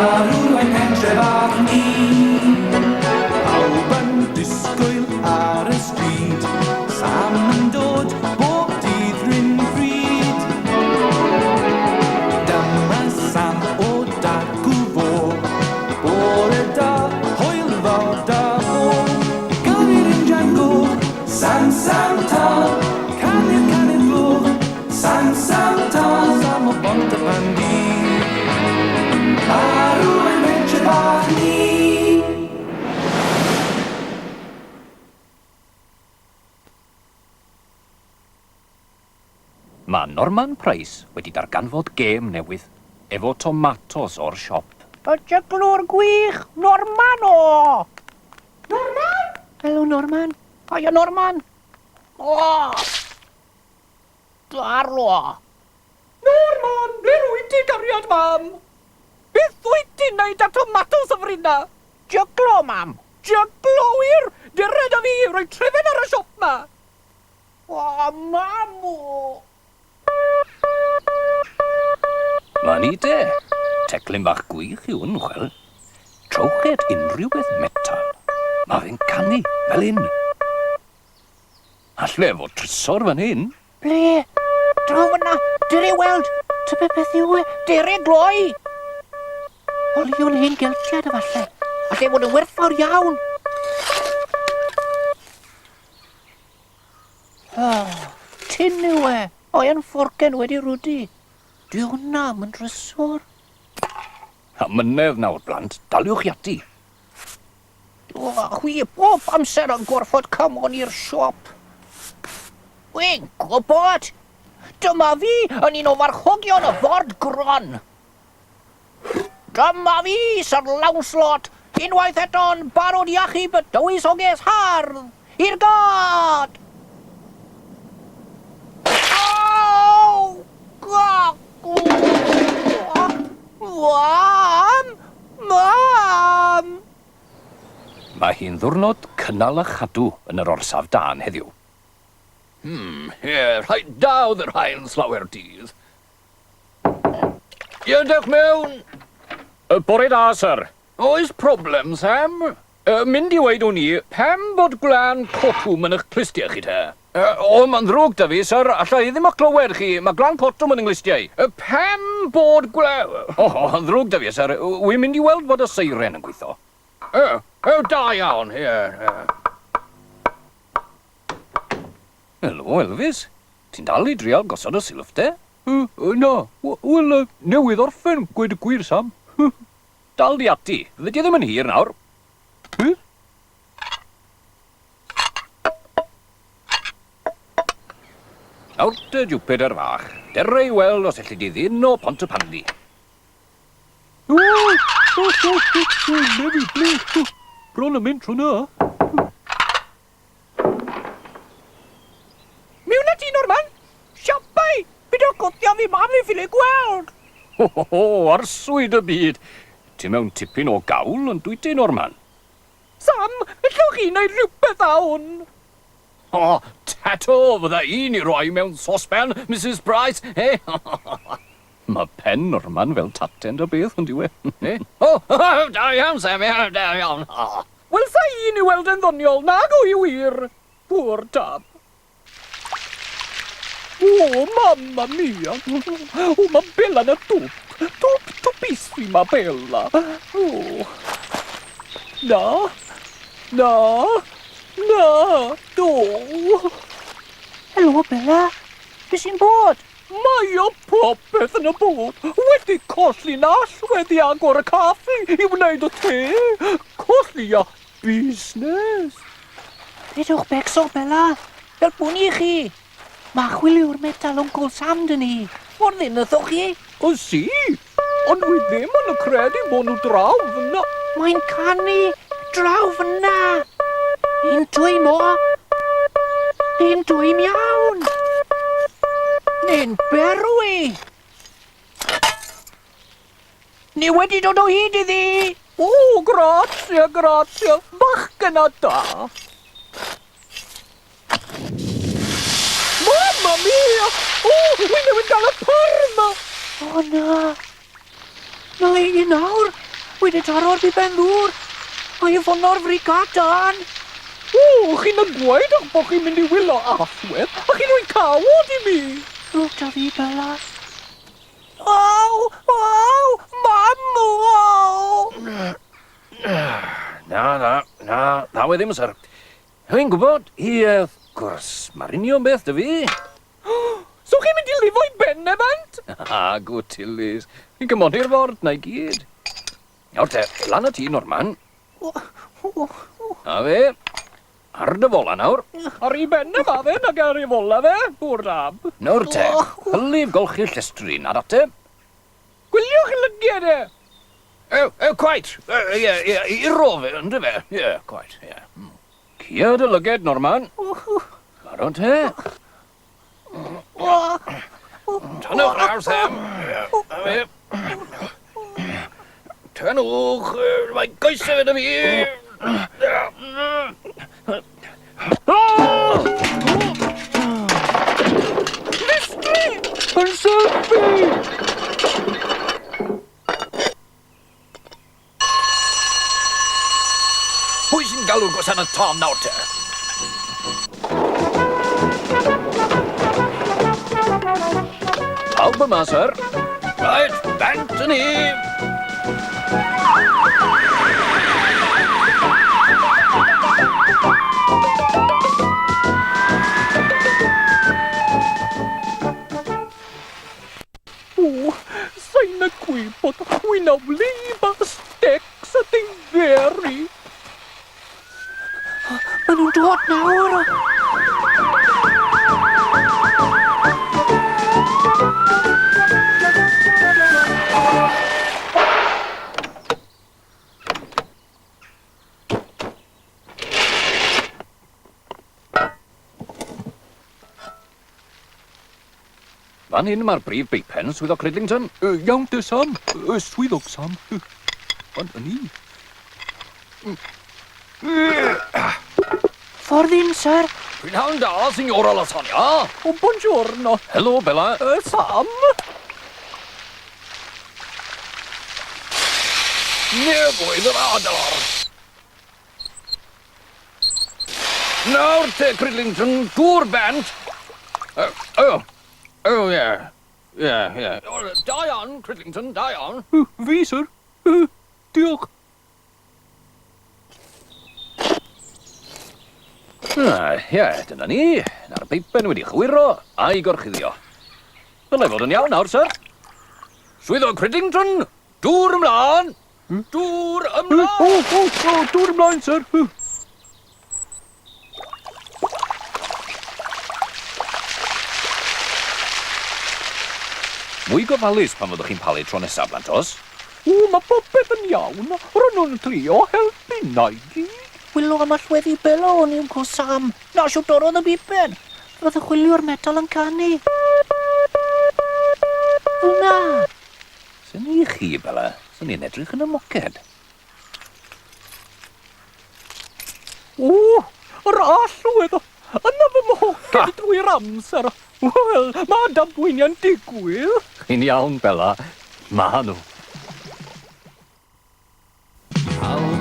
Arw ein pentre bach ni. Pawb yn disgwyl ar y stryd, Sam yn dod bob dydd rhywun pryd. Dyma Sam o dacw fo, bore da, hwyl fawr da bo. Gyrru'r injan goch, Sam, Sam, ta, canu'r canu'r gloch, Sam, Sam, ta, Sam o Bontypandy. Arw ein pentre bach ni. Mae Norman Price wedi darganfod gêm newydd efo tomatos o'r siop. Y jyglwr gwych, Norman o! Norman! Helo Norman. Hiya Norman. O! Darlo! Norman, ble rwyt ti gariad mam? Beth wyt ti'n neud â tomatos y frina? Jyglo, mam! Jyglo wir! Dere da fi, rhoi trefen ar y siop ma! O, mam o! Ma ni de. Teclyn bach gwych yw hwn, chwel. Trowch e at unrhyw beth metal. Ma fe'n canu, fel hyn. Alle fod trysor fan hyn. Ble? Draw fyna! Dere i weld! Tybed beth yw e? Dere gloi! Olion hen Geltiaid efalle. Alle fod yn werthfawr iawn. Oh, tin yw e. Oen fforcen wedi rwdu. Dwi hwnna am yn drysor. Amynedd nawr, blant. Daliwch i ati. O, chwi bob amser yn gorfod cymon i'r siop. Wy'n gwybod! Dyma fi yn un o farchogion y ford gron. Dyma fi, Sir Lancelot, unwaith eto'n barod i achub y dywysoges hardd. I'r gad! Aw! Mam! Mam! Mae hi'n ddiwrnod cynnal a chadw yn yr orsaf dân heddiw. Hmm, ie, rhaid da oedd y rhain slawer dydd. Ie, dewch mewn! Bore da, syr. Oes problem, Sam? Mynd i weud wn i, pam bod gwlân cotwm yn 'ych clustiau chi te? O, mae'n ddrwg 'da fi, syr, alla i ddim o'ch clywed chi, mae gwlân cotwm yn 'y nghlustiau i. Pam bod gwlân... O, mae'n ddrwg 'da fi, syr, wi'n mynd i weld bod y seiren yn gweithio. O, da iawn, ie, ie. Helo, Elvis. Ti'n dal i drial gosod y silff te? Na, wel, newydd orffen, gweud y gwir, Sam. Dal di ati, fyddi di ddim yn hir nawr. Beth? Nawr te, Jupiter fach, dere i weld os elli di ddino Pontypandy. O, o, o, o, o, Lefi, ble? Bron yn mynd trwy na. Miwn â ti, Norman! Siapau! Bid o gwthio fi, mam, fi ffili gweld! Ho, ho, ho, arswyd y byd! Ti mewn tipyn o gawl, yn dwyt ti, Norman? Sam, ellwch chi wneud rhywbeth â hwn? O, tato, fydda i'n i roi mewn sosban, Misus Price, eh? Mae pen Norman fel taten ta beth, yn dyw e? Eh? O, da iawn, Sam, da iawn. Wel, sa i'n ei weld e'n ddoniol, nag o i wir! Poor chap. O, mamma mia! O, ma Bella na twp! Twp, twpissima Bella! O. Na! Na! Na! Do! Helo, Bella. Be sy'n bod? Mae o popeth yn y byd wedi colli'n allwedd i agor y caffi i wneud y te. Colli a busnes. Peidiwch becso, Bella. Helpwn ni chi. Mae chwiliwr metal Uncle Sam 'da ni. Mor ddyn ythoch chi. O, si. Ond wi ddim yn credu bod nhw draw fyna. Mae'n canu draw fyna. Ni'n dwym o. Ni'n dwym iawn. Ni'n berwi. Ni wedi dod o hyd iddi. O, grazie, grazie. Bachgen a da. Mamma mia! O, wi newydd gael y parma! O na! Na i nawr! Wedi taro'r biben ddŵr. Mae y ffonor frigat dân. O, chi'n y gweud eich bod chi'n mynd i wylo allwedd a chi'n rhoi cawod i mi. Drwg da fi, Bella. Aw! Aw! Mam! Aw! Na, na, na, na we ddim, syr. Dwi'n gwybod, ie, wrth gwrs, mae'r union beth dy fi. So chi'n mynd i lifo i ben e fant? A, gwtilis. Fi'n cymoni'r ford na i gyd. Nawr te, lan y tŷ, Norman. A fe, ar dy fola nawr. Ar ei ben e ma fe, nag ar ei fola fe, bwr dab. Nawr te, hylif golchi llestri, nad ateb. Gwyliwch lygiad e! Oh, oh, quite. Ie, ie, iro fe, ynddo fe? Ie, quite, ie. Cia dy lyged, Norman. Barod te? Tynwch nawr, Sam. Ie. Tynwch, mae goesau fe da fi. Llestri! Yn sylfi! Pwy sy'n galw'r gwasanaeth tân nawr te? Pawb yma, sir. Right, bant yn ni. O, sain y gwybod, wy'n wlyb a stecs a diferi. Maen nhw'n dod nawr. Fan hyn mae'r brif beipen, Swyddog Cridlington. Iawn te, Sam. Swyddog Sam. Fan hynny. Ffordd un, sir. Prynhawn da, Signora Lasagna. O, buongiorno. Helo, Bella. Sam. Nefoedd yr adar. Nawr te, Cridlington, dŵr bant. Oh, oh, ie. Ie, ie. Da iawn, Cridlington, da iawn. Fi, sir. Diolch. Ah, ie, dyna ni. Na'r beipen wedi chwiro a'i gorchuddio. Dylai fod yn iawn nawr, sir. Swyddog Cridlington, dŵr ymlaen! Dŵr ymlaen! O, o, o, dŵr ymlaen, sir. Mwy gofalus pan fyddwch chi'n palu tro nesaf, Blantos. O, mae popeth yn iawn. Rôn nhw'n trio helpu na i gyd. Wylo am allweddi Bella o'n i'n cw Sam. Na, siw dorrodd y biben. Roedd y chwiliwr metal yn canu. Hwna! Sy'n i chi, Bella. Sy'n i'n edrych yn y moced. O, yr allwedd! Yna fy mhoced drwy'r amser. Wel, mae damweiniau'n digwydd. Chi'n iawn, Bella. Ma nhw. Pawb